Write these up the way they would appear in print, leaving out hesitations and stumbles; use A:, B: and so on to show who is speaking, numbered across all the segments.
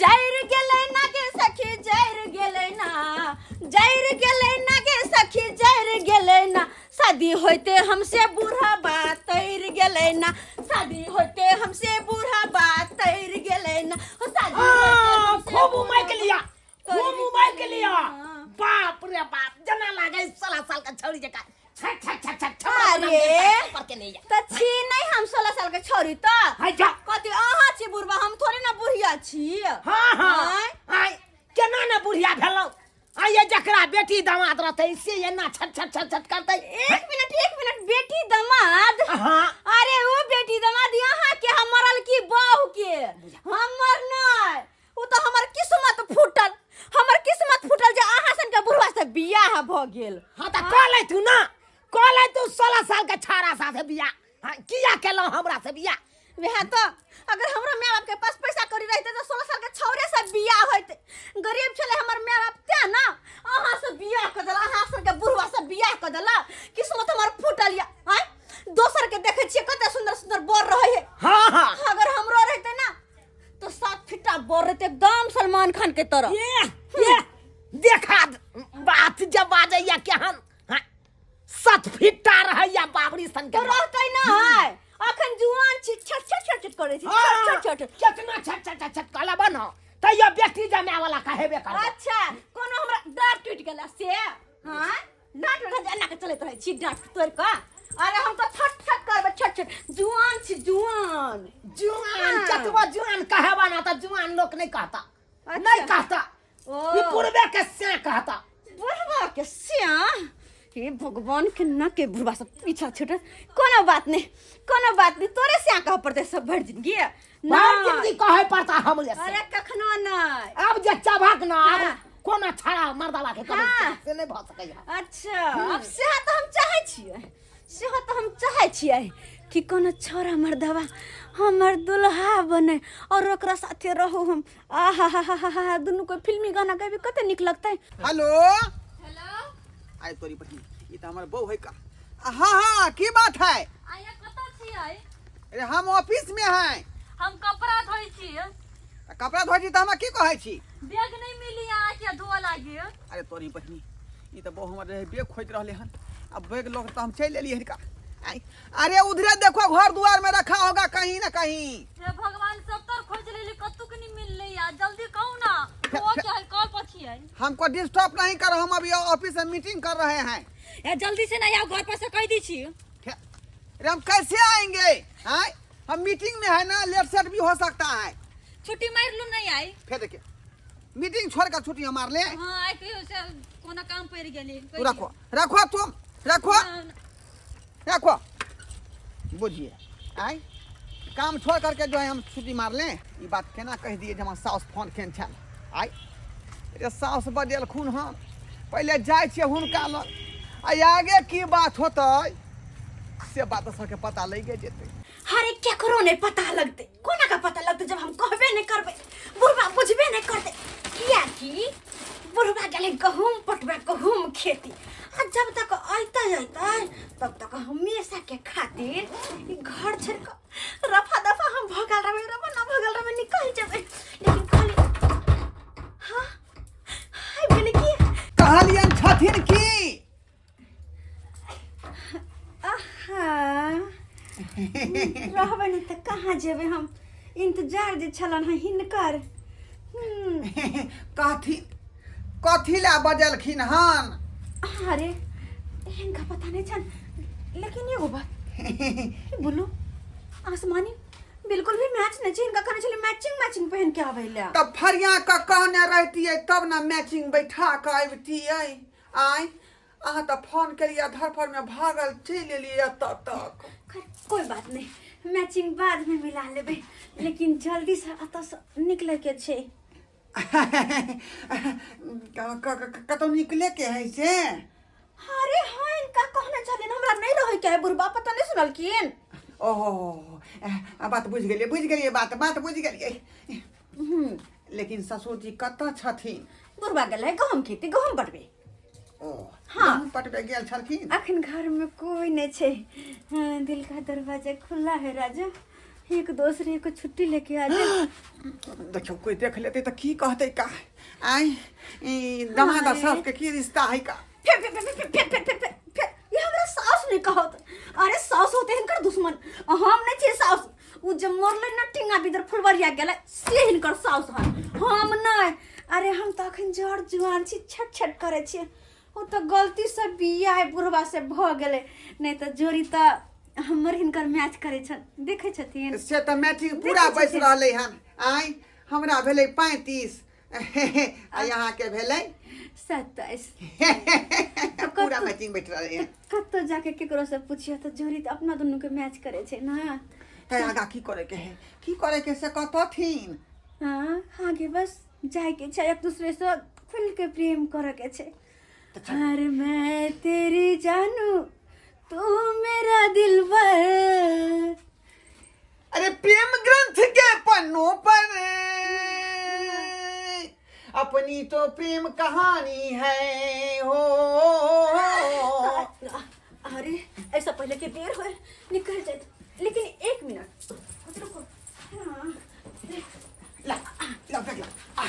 A: जरि गेलै ना गे सखी जरि गेलै ना जरि गेलै ना गे सखी जरि गेलै ना शादी होइते हमसे बूढ़ा बात तैर गेलै ना शादी होइते हमसे बूढ़ा बात तैर गेलै ना हो शादी होइते
B: हाँ,
A: हमसे
B: खूब
A: बूढ़ा
B: उमैक लिया
A: तैर
B: खूब उमैक लिया
A: हाँ।
B: बाप रे बाप जना लागे 16 साल का छौरी जका छक छक छक छक छक
A: अरे।
B: पर के नहीं जा
A: तऽ छी नहीं हम 16 साल के छोरी तऽ
B: हाय जा
A: कथी अहाँ छी बुढ़बा हम थोड़े ना बुढ़िया छी
B: हाँ हाँ
A: आँय?
B: आय केना ने बुढ़िया भेलौ आय ये जकरा बेटी दामाद रहतै से एना छट छट छट छट करतै
A: एक मिनट बेटी दमाद
B: हाँ
A: अरे ओ बेटी दमाद यहाँ के हम मरल की बहू के हमर नहीं ओ तो हमर किस्मत फूटल हमर किस्मत फूटल जे अहाँ सन के बुढ़वा से बियाह भ गेल
B: हाँ तऽ कऽ ले तू ना कऽ ले तू 16 साल के छाड़ा साथे बियाह हाँ किया केलहुँ हमरा से बियाह
A: वएह तो अगर हमरा माय बाप के पास पैसा कौड़ी रहते तो 16 साल के छौरे से बियाह होते गरीब छले हमर माय बाप ते ना अहाँ से बियाह कर देला अहाँ सन के बुढ़वा से बियाह कर देला किस्मत हमर फूटल या आँय दोसर के देखे छियै कते सुंदर सुंदर बर रहे है
B: हाँ हाँ
A: अगर हमरो रहते ना तो सात फिटा बर रहते एकदम सलमान खान के तरह
B: ये ये देखा बात जब बाजैया केहन हाँ, सत फिट्टा रहैया बाबरी सन के
A: तो रहते ना है अखन जुआन छी छट छट छट छट करै छी छट छट छट
B: केतना छट छट छट छट कहला बनो तैयो बेटी जमाए वाला कहेबे करबै
A: अच्छा कोनो हमरा डाँट टूटि गेला से हाँ डाँट टूटल जे एना के चलैत रहै छी डाँट तोड़ि कऽ अरे हम तऽ छट छट करबै छट छट जुआन छी जुआन
B: जुआन
A: हाँ।
B: कतबो जुआन कहबा ना तऽ जुआन लोक नहीं कहता
A: अच्छा।
B: नहीं कहता
A: ओ।
B: ई पूर्वे के से कहता
A: बुढ़वा के सिया हे भगवान के ना के बुढ़वा सब पीछा छूटल कोनो बात नहीं कोनो बात नहीं तोरे सिया कह पड़ते सब भरि जिंदगी ना
B: भर जिंदगी कहे पड़ता हमरे से
A: अरे कखनो नहीं
B: अब जे चबक ना अब
A: हाँ।
B: कोना छड़ा मर्दावा के कबै
A: हाँ।
B: से नहीं भऽ सकैया
A: अच्छा अब सेहा तऽ हम चाहै छियै सेहो तऽ हम चाहै छियै कि कोनो छोरा मर्दवा हमर दुल्हा बने और ओकरा साथे रहू हम आहा हा हा हा हा दुनू कोई फिल्मी गाना गाबी कते नीक लगतै
C: हेलो
D: हेलो
C: आय तोरी बहिन ई तऽ हमर बहू है का हाँ हाँ की बात है
D: आया कतऽ छियै
C: अरे हम ऑफिस में हैं
D: हम कपड़ा धोइ छी
C: आ कपड़ा धोइ छी तऽ हमरा की कहै छी
D: बैग नहि मिली अहाँके धोअ लागी
C: अरे तोरी बहिनी ई तऽ बहु हमर रहे बैग खोजि रहले हन आ बैग लऽ कऽ तऽ हम चलि एलियै हन का आय, अरे उधरे देखो घर दुआर में रखा होगा कहीं ना कहीं
D: हे भगवान सब तर खोज लेली कतौ के नहीं मिलले यार जल्दी कहू ना धोअ के है कल पर छियै
C: हमको डिस्टर्ब नहीं करो हम अभी ऑफिस में मीटिंग कर रहे हैं
D: ए जल्दी से नहीं आओ घर पर से कह दी छी
C: अरे हम कैसे आएंगे आय हम मीटिंग में है ना लेट सेट भी हो सकता है
D: छुट्टी मार लू नहीं आई
C: फिर देखिए मीटिंग छोड़ कर छुट्टी हमार ले
D: हाँ आइ कहियो से कोनो काम पड़ि गेली
C: तू रखो रखो तुम रखो रखो बुझिए आय काम छोड़ करके जो है हम छुट्टी मार लें ई बात केना कह दिए जे हमर साउस फोन केने छल आय रे साउस बजेलखुन हन पहिले जाइ छियै हुनका लग आ आगे की बात होतै से बात सबके पता लगे जेतै
A: अरे केकरो नहीं पता लगते कोना का पता लगते जब हम कहबे नहीं करबे बुढ़बा बुझबे नहीं करते किया कि बुढ़बा गेलै गहूम पटबे गहूम खेती आ जब तक अयतै अयतै तब तक हमेशा के खातिर ई घर छोड़ कऽ रफा दफा हम भगल रहबै रफा ना भगल रहबै निकल जेबै लेकिन खाली हाँ आबि गेलै की
C: कहलियन छथिन की
A: आहा रहबै नहि तऽ कहाँ जेबै हम इंतजार जे छलन हँ हिनकर
C: कथी कथी लए बजलखिन हन
A: अरे हिनका पता नहि छन लेकिन एगो बात ई बोलू आसमानी बिल्कुल भी मैच नहीं छै हिनका कहने छलै मैचिंग मैचिंग पहन के आबै लए
C: तब फरिया कऽ कहने रहतियै तब ने मैचिंग बैठा कऽ अबितियै आँय अहाँ तऽ फोन केलियै धरफड़ में भागल चलि एलियै एतऽ तक
A: खैर कोई बात नहीं मैचिंग बाद में मिला लेबै लेकिन जल्दी से एतऽ से निकले के छै
C: कतौ निकले के है से
A: अरे हाँ इनका कहने छलिन हमरा नहीं रहै के है बुढ़बा पता नहीं सुनलखिन
C: ओहो बात बुझि गेलियै बुझि गेलियै बात बात बुझि गेलियै लेकिन ससुर जी कतऽ छथिन
A: बुढ़बा गेलै गहूम खेती गहूम बटबे
C: ओ
A: हाँ।
C: गहूम पटबे गेल छलखिन
A: अखन घर में कोई नहीं छै हाँ, दिल का दरवाजा खुला है राजा एक दोसरे को छुट्टी लेके आ जाए।
C: देखियो कोई देख लेते तो की कहते का आय ई दमाद
A: अरे।
C: सास के की रिश्ता है का?
A: फे फे फे फे फे फे फे फे फे ये हमरा सास नहीं कहत। अरे सास होते हिनकर दुश्मन, हम नहीं छियै सास। उ जे मरलै न टिंगा बिदर फुलवरिया गेलै से हिनकर सास हन, हम नहीं। अरे हम तऽ अखन जर जुआन छी, छट छट करै छियै। ओ तऽ गलती से बियाह बुढ़वा से भऽ गेलै, नहीं तऽ जोड़ी तऽ हमर हिनकर मैच करै छन। देखै छथिन
C: से तऽ मैचिंग पूरा
A: देखै
C: बैस
A: छथिन।
C: रहलै हन। आय हमरा भेलै 35 आ यहाँ के भेलै
A: 27।
C: पूरा मैचिंग बैठ रहलै हन।
A: कतौ जाके केकरो से पूछियो तऽ जोड़ी तऽ अपना दुनू के मैच करै छै ना।
C: तै आगा की करे के है, की करे के से कहतथिन?
A: हाँ आगे बस जाए के छै, एक दूसरे से खुल के प्रेम करे के छै। अरे मैं तेरी जानू तू मेरा दिलबर।
C: अरे प्रेम ग्रंथ के पन्नों पर अपनी तो प्रेम कहानी है हो।
A: अरे ऐसा पहले के देर हो निकल जाए, लेकिन एक मिनट रुको। हाँ।
C: ला ला बैग ला। आ।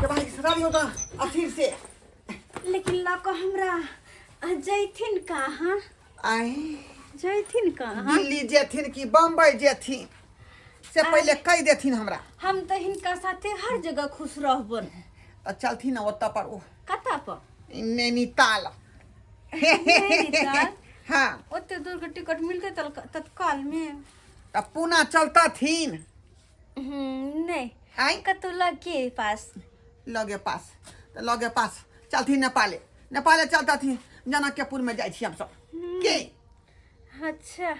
C: के भाई सरारी होता अथीर से।
A: लेकिन लऽ कऽ हमरा जैथिन कहाँ?
C: आय
A: जैथिन कहाँ?
C: दिल्ली जेथिन कि बम्बई जेथिन से पहले कह देथिन हमरा।
A: हम तऽ हिनका साथे हर जगह खुश रहबन।
C: तऽ चलथिन ओतऽ पर ओ
A: कतऽ पर?
C: नैनीताल।
A: नैनीताल?
C: हाँ।
A: ओते दूर के टिकट मिलतै तत्काल में?
C: तऽ पूना चलतथिन?
A: नहीं।
C: आय
A: कतौ लगे पास।
C: लगे पास तऽ लगे पास चलथिन नेपाले। नेपाले चलतथिन, जनकपुर में जाइ छी हमसब के।
A: अच्छा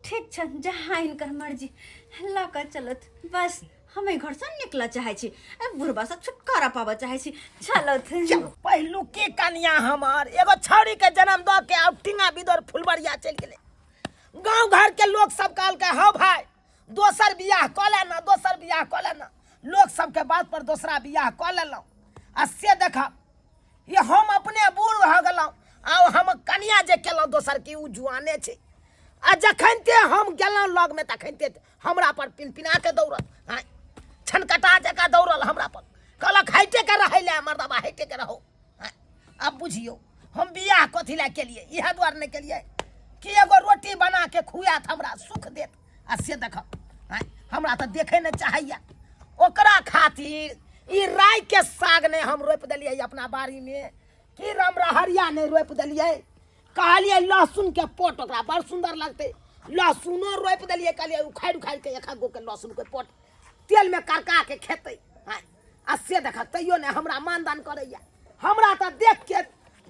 A: ठीक छ, जहाँ हिनकर मर्जी लऽ कऽ चलत। बस हम एहि घरसँ निकलऽ चाहै छी, एहि बुढ़बासँ छुटकारा पाबऽ चाहै छी। चलत।
B: चल पहिलुकी कनिया हमर एगो छौड़ी के जन्म दऽ के आब टिंगा बिदर फुलबरिया चलि गेलै। गाँव घर के लोग सब कहलकै हौ भाई दोसर बियाह कऽ ले ना, दोसर बियाह कऽ ले ना। लोग सबके बात पर दोसरा बियाह कऽ लेलहुँ आ से देखब ये हम अपने बूढ़ भऽ गेलहुँ आ हम कनिया जे केलहुँ दोसर की उ जुआने छै। आ जखन ते हम गेलहुँ लगमे तखन ते हमरा पर पिनपिना के दौड़ल, हाँ छनकटा जकाँ दौड़ल हमरा पर, कहलक हटे के रहै लए मर्दबा, हटे के रहो। हाँ, आब बुझियौ हम बियाह कथी लए केलियै? इएह दुआरे नहि केलियै कि एगो रोटी बना के खुआत हमरा सुख देत। आ से देखब हाँ, हमरा तऽ देखै नहि चाहैया। ओकरा खातिर ई राई के साग नहि हम रोपि देलियै अपना बाड़ीमे, कि रामरहरिया नहि रोपि देलियै। कहलियै लहसुन के पोट ओकरा बड़ सुन्दर लगतै, लहसुनो रोपि देलियै। कहलियै उखाड़ि उखाड़ि के एक गो के लहसुन के पोट तेल में करका के खेतै। हाँ, आ से देख तैयो नहि हमरा मानदान करैया। हमरा तऽ देख के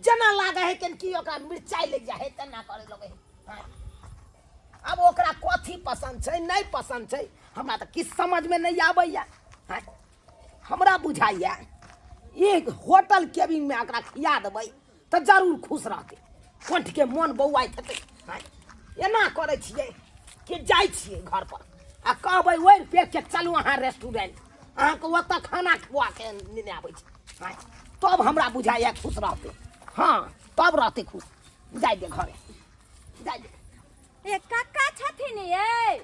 B: जेना लागै है कि ओकरा मिरचाइ लागि जाइ है तेना करे लगै है। हाँ, आब ओकरा कथी पसन्द छै नहि पसन्द छै हमरा तऽ किछु समझमे नहि आबैया। हाँ, हमरा बुझाइया एक होटल केबिनमे ओकरा खिया देबै तऽ जरूर खुश रहतै, कंठके मोन बौआइत हेतै। हाँ, एना करै छियै कि जाइ छियै घरपर आ कहबै ओहि पेट के चलू अहाँ रेस्टोरेंट, अहाँके ओतऽ खाना खुआके नेने आबै छी। हाँ, तब हमरा बुझाइया खुश रहतै। हाँ तब रहतै खुश। जाइ दे घरे, जाइ दे।
D: ए काका छथिन ये?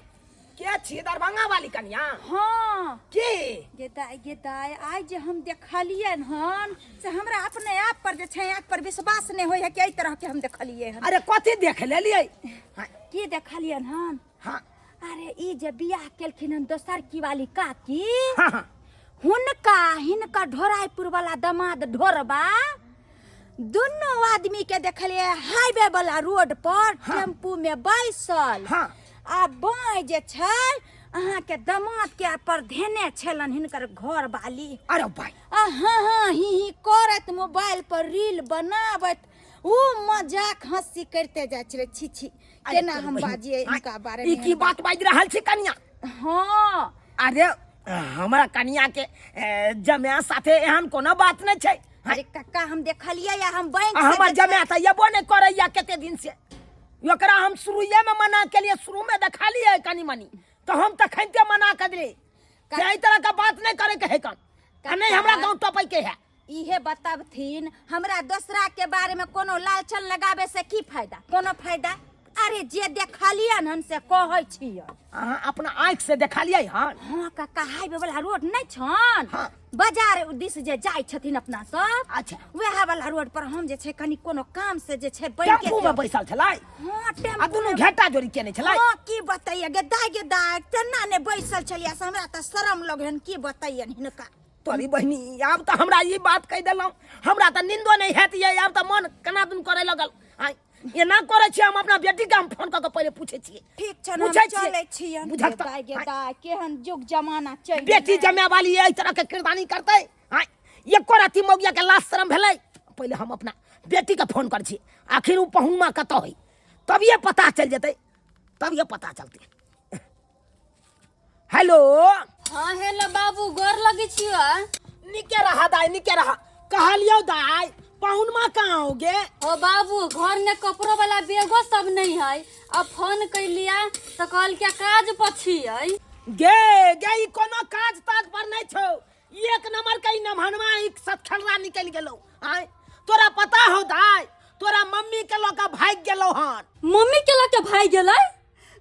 B: के छी दरभंगा वाली कनिया?
D: हाँ।
B: के?
D: गे दाय, गे दाय, आइ जे हम देखलियन हन से हमरा अपने आप पर जे छै आँख पर विश्वास नहि होइ है कि एहि तरह के हम देखलियै हन।
B: अरे कथी देख लेलियै? हाँ।
D: की देखलियन हन?
B: हाँ।
D: अरे ई जे बियाह केलखिन हन दोसर की वाली काकी,
B: हाँ, हाँ।
D: हुनका हिनका ढोराइपुर वाला दमाद ढोरबा दुनू आदमी के देखलियै हाईवे वाला रोड पर
B: हाँ।
D: टेम्पू में बैसल।
B: हाँ।
D: आ बाँय जे छै अहाँ के दमाद के पर धेने छलन हिनकर घर वाली।
B: अरे भाई।
D: आ हाँ हाँ ही ही करैत मोबाइल पर रील बनाबैत उ मजाक हंसी करते जाइ छलै। छी छी
B: अरे
D: केना
B: तोरी
D: हम
B: बहिन।
D: बाजियै
B: आँय,
D: हिनका बारे
B: ई
D: में?
B: की बात बाजि रहल छी कनिया?
D: हाँ।
B: अरे हमरा कनिया के जमाय साथे एहन कोनो बात नहि छै।
D: अरे कक्का हम देखलियै या हम बैंक
B: आ
D: से
B: हमर
D: जे छै-
B: जमाय तऽ एबो नहि करैया कते दिन से। ओकरा हम शुरुए में मना केलियै, शुरू में देखा लियै कनी मनी, तऽ हम तखनते मना कऽ देलियै कि एहि तरह के बात नहि करे के है कन, आ नहि हमरा गाँव टपै के है।
D: इहे बतबथिन हमरा दोसरा के बारे में कोनो लालचन लगाबे से की फायदा? कोनो फायदा? अरे जे देखलियन हन से कहै छियै।
B: अहाँ अपना आँखि से देखलियै हन?
D: हाँ काका, हाईवे वाला रोड नहीं छन?
B: हाँ।
D: बाजार दिस जे जाइ छथिन अपना सब।
B: अच्छा।
D: वएह वाला रोड पर हम जे छै कनी कोनो काम से जे छै बैंक
B: टेम्पू में बैसल छलै?
D: हाँ, टेम्पू
B: आ दुनू
D: में।
B: घेटा जोड़ी केने छलै?
D: हाँ, की बतैया गे दाय, गे दाय, तेना ने बैसल छलियै से हमरा तऽ शरम लगन, की बतैयन हिनका।
B: तोरी बहिनी, आब तऽ हमरा ई बात कहि देलहुँ, हमरा तऽ निंदो नहि हैत ये, आब तऽ मन केना दुन करे लगल। आँय, एना करै छियै, हम अपना बेटी के हम फोन कऽ के पहिले पूछै छियै।
D: ठीक छै, हम
B: पूछै छियै।
D: चलै छियन।
B: बुझक तऽ-
D: गे दाय, गे दाय, केहन युग जमाना चलि
B: बेटी
D: गेलै।
B: जमे वाली एहि तरह के किरदानी करतै? आँय, एको रति मौगिया के लाज शरम भेलै? पहिले हम अपना बेटी के फोन करै छी, आखिर ओ पहुनमा कतऽ होइ, तभिए पता चलि जेतै, तभिए पता चलतै। हेलो।
E: हाँ हेलो बाबू, गोर लगे छियो।
B: निके रहा दाई, निके रहा। कहलियो दाई, पहुनमा कहाँ होगे?
E: ओ बाबू, घर में कपड़ो वाला बैगो सब नहीं है। अब फोन कर लिया तो कहल क्या काज पर छियै।
B: गे गे, ई कोनो काज ताज पर नहीं छौ, ई एक नंबर के ई नमहनवा ई सतखलरा निकल गेलो। आय तोरा पता हो दाई, तोरा मम्मी के लऽ के भागि गेलो हन।
E: मम्मी के लऽ के भागि गेलै?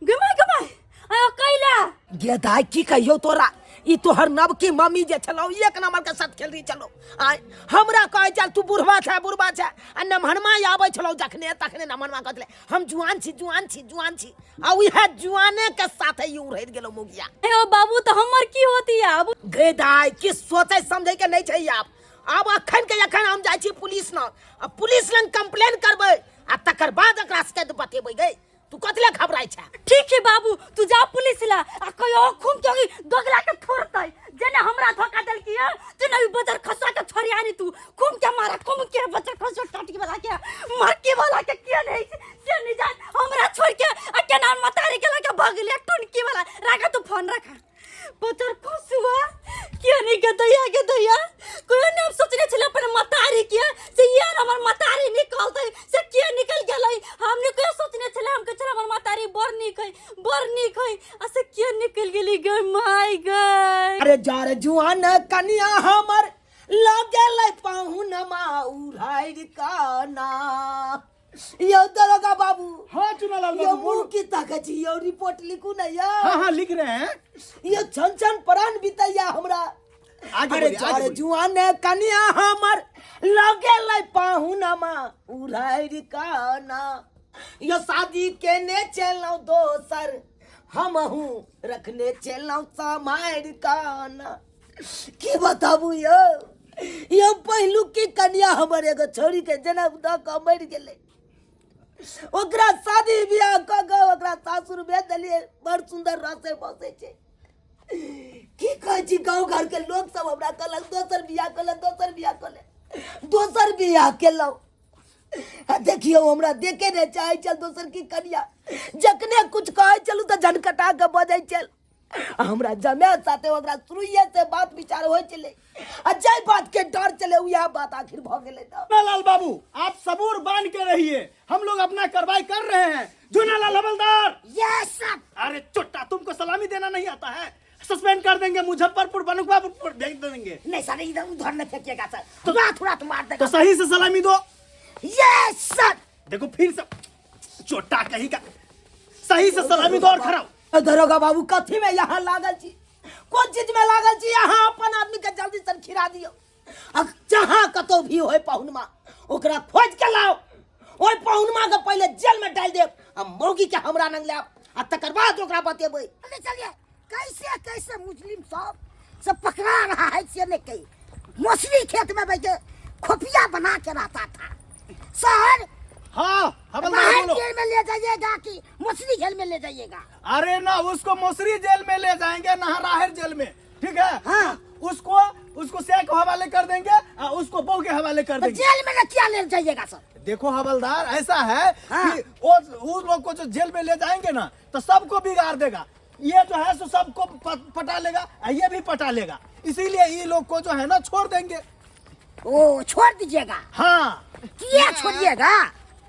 E: गमाय गमाय, आयो कैला?
B: गे दाई, की कहियो तोरा, ई तोहर नवकी मम्मी जे छलौ एक नंबर के सत खेलरी छलौ। आय हमरा कहै छल तू बुढ़वा छै, बुढ़वा छै, आ नमहनमा आबै छलौ जखने तखने नमहनमा कहै छलै हम जुआन छी, जुआन छी, जुआन छी, आ उएह जुआने के साथे ई उड़ैत गेलौ मुगिया।
E: ए ओ बाबू, तऽ हमर की होती आब?
B: गे दाई, की सोचै समझै के नहि छै आब। आब अखन के अखन हम जाइ छी पुलिस लग, आ पुलिस लग कंप्लेन करबै, आ तकर बाद एकरा सबके बतेबै। गे तू कथी लए घबराइ छै?
E: ठीक है बाबू, तू जा पुलिस ला आ कहियो खूम के दोगला के फोड़तै, जेने हमरा धोखा देलकी है तेने भी बजर खसा के छोड़िया नहीं, तू खूम के मारा, खूम के बजर खसो टटकी वाला के मरकी वाला के किया नहीं से नहीं जान, हमरा छोड़ के आ केना मतारी के लगे भगले टुनकी वाला। राखा तू फोन रखा। बजर खसुआ किया नहीं के दैया, के दैया, कोई ने हम सोचने छले अपन मतारी के से यार हमर मतारी निकलतै, से किया निकल गेलै? हमने कोई सोचने छले, हम के छले हमर मतारी बड़ नीक है, बड़ नीक है, आ से किया निकल गेली गे माय गे।
B: अरे जार जुआन कनिया हमर लगेलै पाहुनमा उड़ाइर काना। यौ दरोगा बाबू।
F: हाँ चुनालाल
B: यौ
F: बाबू,
B: मुँह
F: बोलो।
B: की ताकै छी यौ? रिपोर्ट लिखू ने यौ।
F: हाँ हाँ, लिख रहे हैं।
B: यौ छन छन प्राण बीतैया हमरा।
F: आगे
B: अरे
F: बोलिए, आगे
B: जार
F: बोलिए।
B: जुआन कनिया हमर लगेलै पाहुनमा उड़ाइर काना। यो शादी केने चलौ दोसर, हमहू रखने चलौ समारि काना। की बताबू यौ, यौ पहिलुक की कन्या हमर एगो छोरी के जनम दऽ कऽ मरि गेलै, ओकरा शादी बियाह कऽ कऽ ओकरा सासुर भेज देलियै, बड़ सुन्दर रसे बसै छै। की कहै छी, गाँव घर के लोक सब हमरा कहलक दोसर बियाह कऽ ले, दोसर बियाह कऽ ले, दोसर बियाह केलहुँ, आ देखियौ हमरा देखे नहि चाहै छल दोसर की कन्या, जखने कुछ कहै छलहुँ तऽ झनकटा कऽ बजै छल। आ हमरा जमाय साथे ओकरा शुरुए से बात विचार होइ छलै, आ जाहि बात के डर छलै उएह बात आखिर भऽ गेलै। तऽ
F: लाल बाबू, आप सबूर बांध के रहिए, हम लोग अपना कार्रवाई कर रहे हैं। झूनालाल हवलदार।
B: Yes sir.
F: अरे चुट्टा, तुमको सलामी देना नहीं आता है? सस्पेंड कर देंगे, मुजफ्फरपुर बनुकवापुर भेज देंगे।
B: नहीं सर, इधर उधर नहीं फेंकिएगा सर, तो रात मार देगा।
F: तो सही से सलामी दो।
B: Yes sir.
F: देखो फिर से चोटा कहीं का, सही से सलामी दो और खड़ा हो।
B: दरोगा बाबू, कथी में यहाँ लागल छी, कोन चीज में लागल छी? यहाँ अपन आदमी के जल्दी से खिरा दियौ, आ जहाँ कतौ भी होय पहुनमा ओकरा खोज के लाओ, ओहि पहुनमा के पहिले जेल में डाल देब, आ मौगी के हमरा नंग लायब, आ तकर बाद ओकरा बतेबै।
G: अरे चलिए, कैसे कैसे मुस्लिम सब सब पकड़ा रहा है से नहीं कही, मछली खेत में बैठे खुफिया बना के रहता था सर।
F: हाँ हवलदार,
G: बाहर
F: बोलो।
G: जेल में ले जाइएगा कि मछली जेल में ले जाइएगा?
F: अरे ना उसको मौसरी जेल में ले जाएंगे ना राहर जेल में, ठीक है?
G: हाँ।
F: उसको उसको शेख के हवाले कर देंगे और उसको बहू के हवाले कर
G: तो
F: देंगे।
G: जेल में ना क्या ले जाइएगा सर?
F: देखो हवलदार, ऐसा है
G: हाँ।
F: कि वो उस लोग को जो जेल में ले जाएंगे ना तो सबको बिगाड़ देगा, ये जो है सो सबको पटा लेगा और ये भी पटा लेगा, इसीलिए ये लोग को जो है ना छोड़ देंगे।
G: ओ छोड़ दीजिएगा?
F: हाँ।
G: किया छोड़िएगा?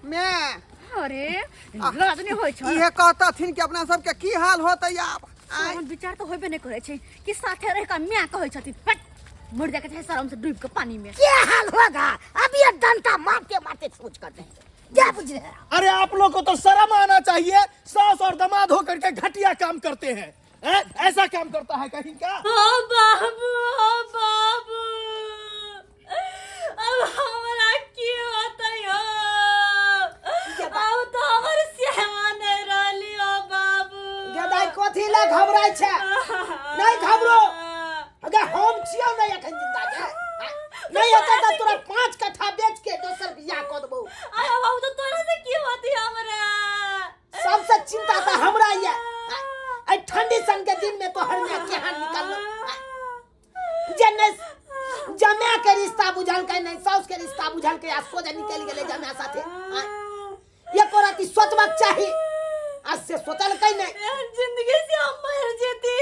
C: मैं
A: अरे लाज नहि होइ छै।
C: इहे कहतथिन कि अपना सबके की हाल होतै आब। आँय।
A: तहन विचार तऽ होबे नहि करै छै कि साथे रहि कऽ माय कहै छथिन, हट मरि जाके छै शरम से डूबि कऽ पानी में।
G: क्या हाल होगा अब, ये डंडा मारते मारते सोच कर देंगे। क्या बुझ रहे हैं
F: अरे आप लोग को तो शर्म आना चाहिए, सास और दामाद होकर के घटिया काम करते हैं, हैं? ऐसा काम करता है कहीं का?
E: ओ बाबू, ओ बाबू, अब हमरा की होतै हो? अब तो हमर सेवा नहीं रहली हो बाबू।
B: गदाई कथी ला घबराइ छै? नहीं घबरो। अगर हम छियौ ने एखन जिंदा के, नहीं होतै तऽ तोरा 5 कट्ठा बेच के दोसर बियाह कऽ देबौ।
E: अरे बाबू, तो तोरा से की होती हमरा?
B: सबसे चिंता तऽ हमरा ये, एहि ठंडी सन के दिन में तोहर माय केहन निकललो जे नहि जमाय के रिश्ता बुझलकै, नहि साउस के रिश्ता बुझलकै, आ सोझे निकलि गेलै जमाय साथे। एको रति सोचबाक चाही, आ से सोचलकै नहि।
E: एहन जिंदगी से हम मर जेती,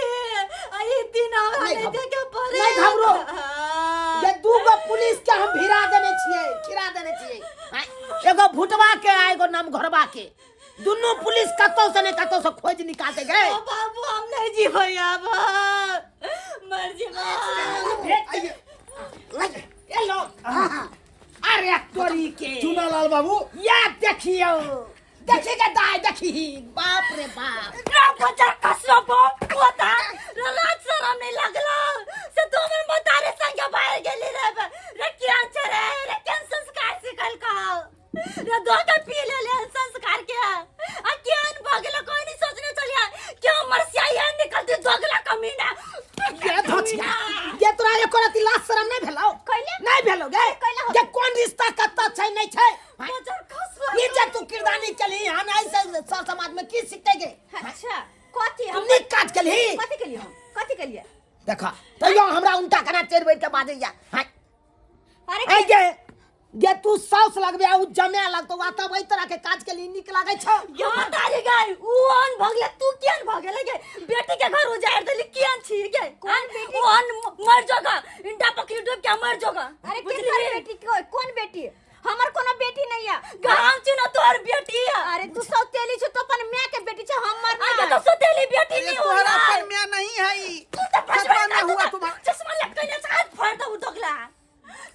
E: आ ई दिन हमरा
B: नहीं
E: नहीं
B: घबरो।
E: देखे पड़े।
B: नहीं घबरो। जे 2 गो पुलिस के हम भिड़ा देने छियै, खिरा देने छियै, एगो भुटवा के आ एगो नमघरवा के, दुनू पुलिस कतौ से नहि कतौ से खोज निकालते गए।
E: ओ बाबू, हम नहीं जीबै अब, मर जेबै।
B: एलो, अरे तोरी के
F: चूनालाल बाबू,
B: या देखियो, देखी के दाय देखी, बाप रे बाप।
E: बच्चा कसरो बाप पोता लाज शरम नहीं लगलो से तो हमर मतारे संगे बाहर गेली रे। रे क्या छे रे? रे केन संस्कार सिखल का रे? दो के पी ले ले संस्कार के, आ केन भगलो कोई नहीं सोचने चलिया क्यों मरसिया ये निकलती दोगला कमीना।
B: ये धोचिया, ये तोरा एको रति लाज शरम नहीं भेलौ?
A: कैले?
B: नहीं भेलौ गे?
A: कैले होतै?
B: जे कोन रिश्ता कत्ता छै नहीं छै?
E: बजर खसवा।
B: ई जे तू किरदानी केलही हन, ऐसे सर समाज में की सिखते गे?
A: अच्छा, कथी
B: तू
A: हम
B: नीक काज केलही?
A: कथी केलिए हम? कथी केलिए?
B: देखा तैयो हमरा उनटा कना चढ़ बैठ के बाजैया। हाय।
A: अरे
B: ऐ गे, गे तू साउस लगबे आ उ जमाय लगतौ, आ तब एहि तरह के काज के लिए नीक लागै छौ?
E: ये मतारी गाय उ अन भगले, तू केन भगले गे? बेटी के घर उजाड़ देली, केन छी गे?
A: कोन बेटी?
E: उ अन मर जोगा, इंटा पकड़ी डूब के मर जोगा।
A: अरे
E: बुझली?
A: केकर बेटी? कोन बेटी? हमर कोनो बेटी नहीं है।
E: गाम छी न तोहर बेटी है।
A: अरे तू सौतेली छौ तो अपन माय के बेटी छौ, हमर
E: आगे
A: ना।
E: तो सौतेली बेटी
C: अरे
E: नहीं
C: तुम्हारा
E: होला।
C: अपन मियां नहीं है ई।
E: तू तो
C: सतवा में हुआ तुम्हारा।
E: चश्मा लटकैने छ, हाथ फाड़ दऊ दोगला,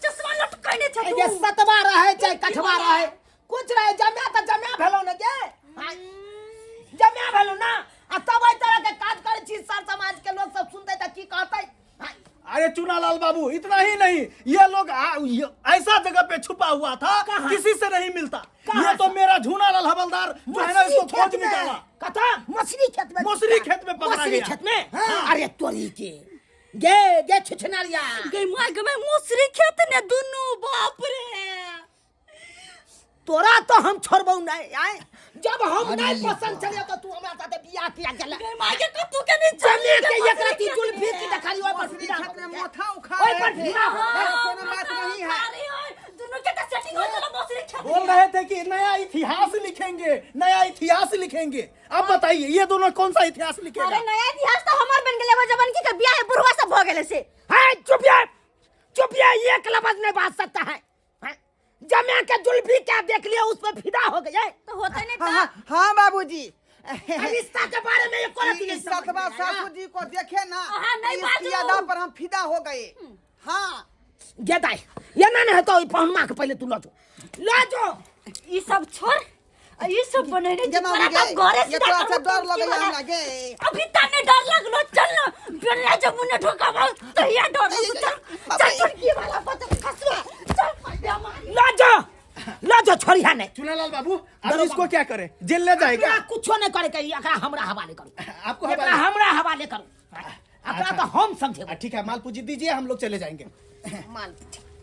E: चश्मा लटकैने छ
B: ऐ
E: तू।
B: जे सतवा रहै चाहे कठवा रहै, कुछ रहै, जमाय तऽ जमाय भेलौ ने गे। हाय, जमाय भेलौ ना, आ तब एहि तरह के काज करै छी, सर समाज के लोग सब सुनतै तऽ की कहतै? हाय।
F: अरे चूनालाल बाबू, इतना ही नहीं, ये लोग ऐसा जगह पे छुपा हुआ था,
B: कहाँ?
F: किसी से नहीं मिलता।
B: कहाँ
F: ये तो
B: से?
F: मेरा झूनालाल हवलदार जो है ना, इसको
G: मछली
F: खोज
G: खेत में।
F: निकाला।
B: कथा
G: मछली खेत में।
F: मछली खेत में पकड़ा
B: मछली
F: गया।
B: खेत में? अरे तोरी के गे, गे छुछनरिया।
E: गई माय गे, मुसरी खेत ने दुनू, बाप रे।
B: तोरा तो हम छोड़बौ नहीं आए, जब हम नहीं पसंद चलियो तो तू हमरा साथे बियाह किया गेला?
E: गई माय के, कतू के नहीं
B: जमे के
E: चली
B: एक राती जुल्फी की देखली, ओइ पर
C: मछली
B: फिदा
C: खेत
B: हो
C: में
B: गया।
C: मोथा उखाड़
B: ओइ
C: रहे
B: पर
C: थे।
B: फिदा हो गया।
C: कोनो बात नहीं है।
E: दुनू के तो सेटिंग हो चलो मछली खेत
F: बोल रहे थे कि नया इतिहास लिखेंगे, नया इतिहास लिखेंगे। अब बताइए, ये दोनों कौन सा इतिहास लिखेगा?
A: अरे नया इतिहास तो हमर बन गेलै, जबन की के बियाह बुढ़वा सब भ गेलै से।
B: है, चुप ये, चुप ये, एक लफ्ज नहीं बाज सकता है, हैं? जमे के जुल्फी क्या देख लिया, उस पर फिदा हो गए।
A: तो होते नहीं।
C: हाँ हाँ हाँ बाबूजी।
B: रिश्ता के बारे में ये कोई
C: ई सतवा सासू जी को देखे ना,
E: हाँ, नहीं
C: इसकी
E: बाजू।
C: अदा पर हम फिदा हो गए। हाँ।
B: गे दाई, ये ना नहीं तो पहुनमा के पहले तू ल जो, ल जो।
E: ई सब छोड़, आ ई सब बनेने
C: गे
E: छी,
C: मामी
E: तोरा
C: गे,
E: तो घरे
C: ये
E: सीधा
C: तोरा से
E: करू
C: डर
E: तुमकी
C: लगैया
E: वाला।
C: हमरा गे।
E: अभी तने डर लगलो, चल ना बेलना जब मुन्ने ठोका बाल तो या डर लगलो, चल चल चुटकी वाला बचत खसवा, चल बेमारी।
B: ल जो, ल जो, छोड़िया नहीं।
F: चूनालाल बाबू, अब इसको क्या करें? जेल ले जाएगा?
B: एकरा कुछो नहीं करे के, एकरा हमरा हवाले करू।
F: आपको
B: एकरा
F: हवाले?
B: हमरा हवाले करू, एकरा तो हम समझेबै।
F: ठीक है, माल पूंजी दीजिए, हम लोग चले जाएंगे।
B: माल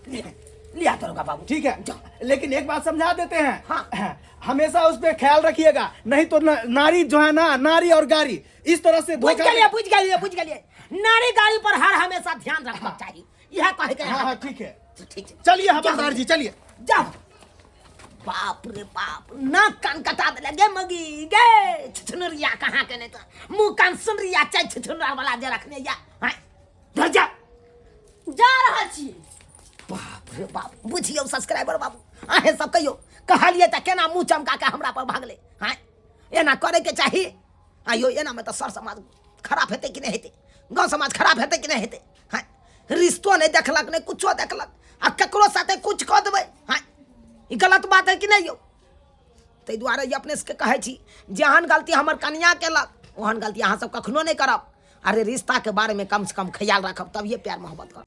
B: लिया, लिया दरोगा बाबू।
F: ठीक है, लेकिन एक बात समझा देते हैं।
B: हाँ।
F: हमेशा उस पर ख्याल रखिएगा, नहीं तो नारी जो है ना, नारी और गारी इस तरह से
B: बुझ
F: धोखा
B: गेलिए, बुझ गेलिए, बुझ गेलिए। नारी गाड़ी पर हर हमेशा ध्यान रखना चाहिए, यह कहे के।
F: हाँ हाँ, ठीक है।
B: ठीक है।
F: चलिए हवलदार जी, चलिए।
B: जाओ। बाप रे बाप, नाक कान कटा देले गे मगी गे छुछुनरिया, कहाँ के नहीं तो मुंह कान सुनरिया चाहे छुछुनरा वाला जे रखने या। हाँ, धर जा।
E: जा रहल छी।
B: बाप रे बाप, बुझियौ सब्सक्राइबर बाबू, अहें सब कहियो, कहलिए तऽ केना मुंह चमका के हमरा पर भागले? हाँ, एना करे के चाही? आइयो, एना में तऽ सर समाज खराब हेतै कि नहि हेतै? गाँव समाज खराब हेतै कि नहि हेतै? हाँ, रिश्तो नहि देखलक, नहि कुछो देखलक, आ ककरो साथे कुछ कऽ देबै। हाँ, ई गलत बात है कि नहि यौ? ताहि दुआरे ई अपने सबके कहै छी, जेहन गलती हमर कनिया केलक ओहन गलती अहाँ सब कखनो नहि करब। अरे रिश्ता के बारे में कम से कम ख्याल राखब, तभिए प्यार मोहब्बत करब।